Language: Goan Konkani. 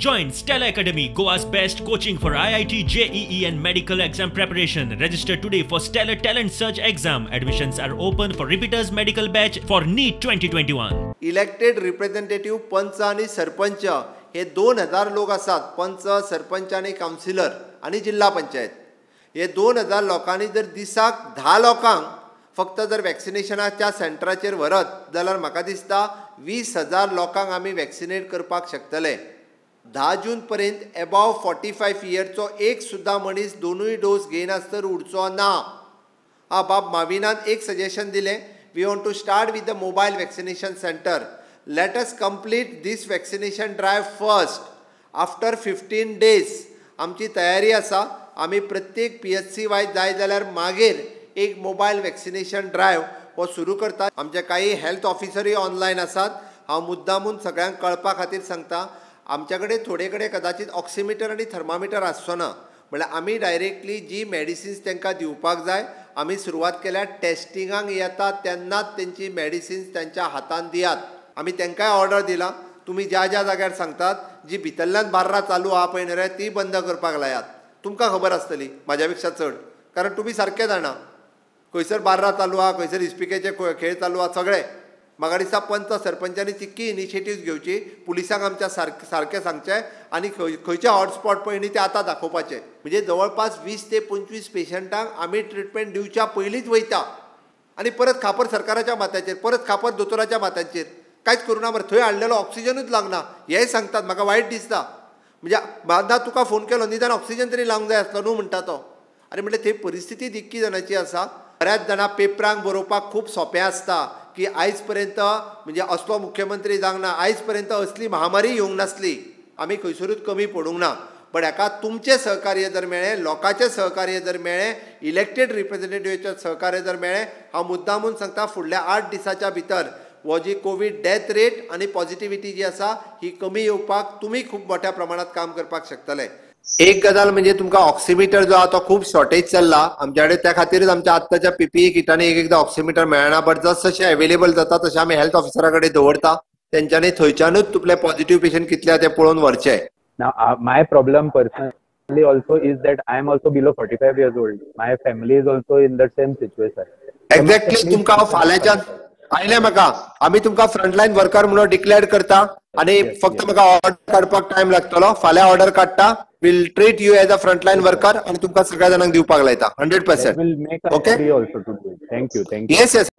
Join Stella Academy, Goa's best coaching for IIT, JEE and medical exam preparation. Register today for Stellar Talent Search exam. Admissions are open for repeaters medical batch for NEET 2021. Elected representative पंच आनी सरपंच हे 2000 लोक आसात. पंच, सरपंच आनी कावन्सिलर आनी जिल्हा पंचायत हे 2000 लोकांनी जर दिसाक 10 लोकांक फक्त जर वॅक्सिनेशनाच्या सेंटराचेर व्हरत जाल्यार म्हाका दिसता 20,000 लोकांक आमी वॅक्सिनेट करपाक शकतले. 10 जून पर्यंत एबाव 45 इयरचो एक सुद्दां मनीस दोनूय डोस घेयनासतर उरचो ना. हा बाब माविनान एक सजेशन दिलें, we want to start with the mobile vaccination centre. Let us complete this vaccination drive first. After 15 days आमची तयारी आसा. आमी प्रत्येक PHC वायज जाय जाल्यार मागीर एक मोबायल वॅक्सिनेशन ड्रायव्ह हो सुरू करता. आमचे काही हेल्थ ऑफिसरूय ऑनलायन आसात. हांव मुद्दामून सगळ्यांक कळपा खातीर सांगता, आमच्या कडेन थोडे कडेन कदाचित ऑक्सिमिटर आनी थर्मामिटर आसचो ना, म्हणल्यार आमी डायरेक्टली जी मेडिसिन्स तांकां दिवपाक जाय आमी सुरवात केल्या. टेस्टिंगाक येता तेन्नाच तेंची मेडिसिन्स तेंच्या हातान दियात. आमी तांकांय ऑर्डर दिला, तुमी ज्या ज्या जाग्यार सांगतात जी भितरल्यान बार्रां चालू आहा पळय न्ही रे ती बंद करपाक लायात. तुमकां खबर आसतली म्हाज्या पेक्षा चड, कारण तुमी सारके जाणा खंयसर बार्रां चालू आहा, खंयसर इस्पिकेचे खेळ चालू आहा सगळे. म्हाका दिसता पंच सरपंचांनी तितकी इनिशिएटीव घेवची, पुलिसांक आमच्या सारकें सांगचें आनी खंयचे हॉटस्पॉट पळय न्ही ते आतां दाखोवपाचे. म्हणजे जवळपास 20 ते 25 पेशंटांक आमी ट्रिटमेंट दिवच्या पयलींच वयता आनी परत खापर सरकाराच्या माथ्याचेर, परत खापर दोतोराच्या माथ्याचेर. कांयच करूं ना मरे, थंय हाडलेलो ऑक्सिजनूच लागना हेंय सांगतात. म्हाका वायट दिसता, म्हणजे ना तुका फोन केलो निदान ऑक्सिजन तरी लावंक जाय आसलो न्हू म्हणटा तो. आनी म्हटलें थंय परिस्थिती इतकी जाणाची आसा. बऱ्याच जाणां पेपरांक बरोवपाक खूब सोंपें आसता की आयज पर्यंत म्हणजे असलो मुख्यमंत्री जावंक ना, आयज पर्यंत असली महामारी येवंक नासली, आमी खंयसरूच कमी पडूंक ना. बट हाका तुमचें सहकार्य जर मेळ्ळें, लोकांचें सहकार्य जर मेळ्ळें, इलेक्टेड रिप्रेझेंटेटिव्हाचें सहकार्य जर मेळ्ळें, हांव मुद्दामून सांगता फुडल्या 8 दिसाच्या भितर हो जी कोवीड डेथ रेट आनी पॉझिटिविटी जी आसा ही कमी येवपाक तुमी खूब मोठ्या प्रमाणात काम करपाक शकतले. एक गजाल म्हणजे तुमकां ऑक्सिमिटर जो आहा तो खूब शॉर्टेज चल्ला आमच्या कडेन, त्या खातीरच आमच्या आत्ताच्या PPE किटांनी एक एकदां ऑक्सिमिटर मेळना. बट जस जशें अवेलेबल जाता तशें आमी हेल्थ ऑफिसरा कडेन दवरता, तेंच्यांनी थंयच्यानूच तुमले पॉझिटिव्ह पेशंट कितले आहा ते पळोवन व्हरचे. Now, my problem personally also is that I am also below 45 years old. My family is also in the same situation. Exactly, तुमकां हांव फाल्यांच्यान आयलें म्हाका, आमी तुमकां फ्रंटलायन वर्कर म्हणून डिक्लेअर करता आनी फक्त म्हाका ऑर्डर काडपाक टायम लागतलो. फाल्यां ऑर्डर काडटा, will treat you as a frontline worker आनी तुमकां सगळ्या जाणांक दिवपाक लायता 100%. Okay, yes yes.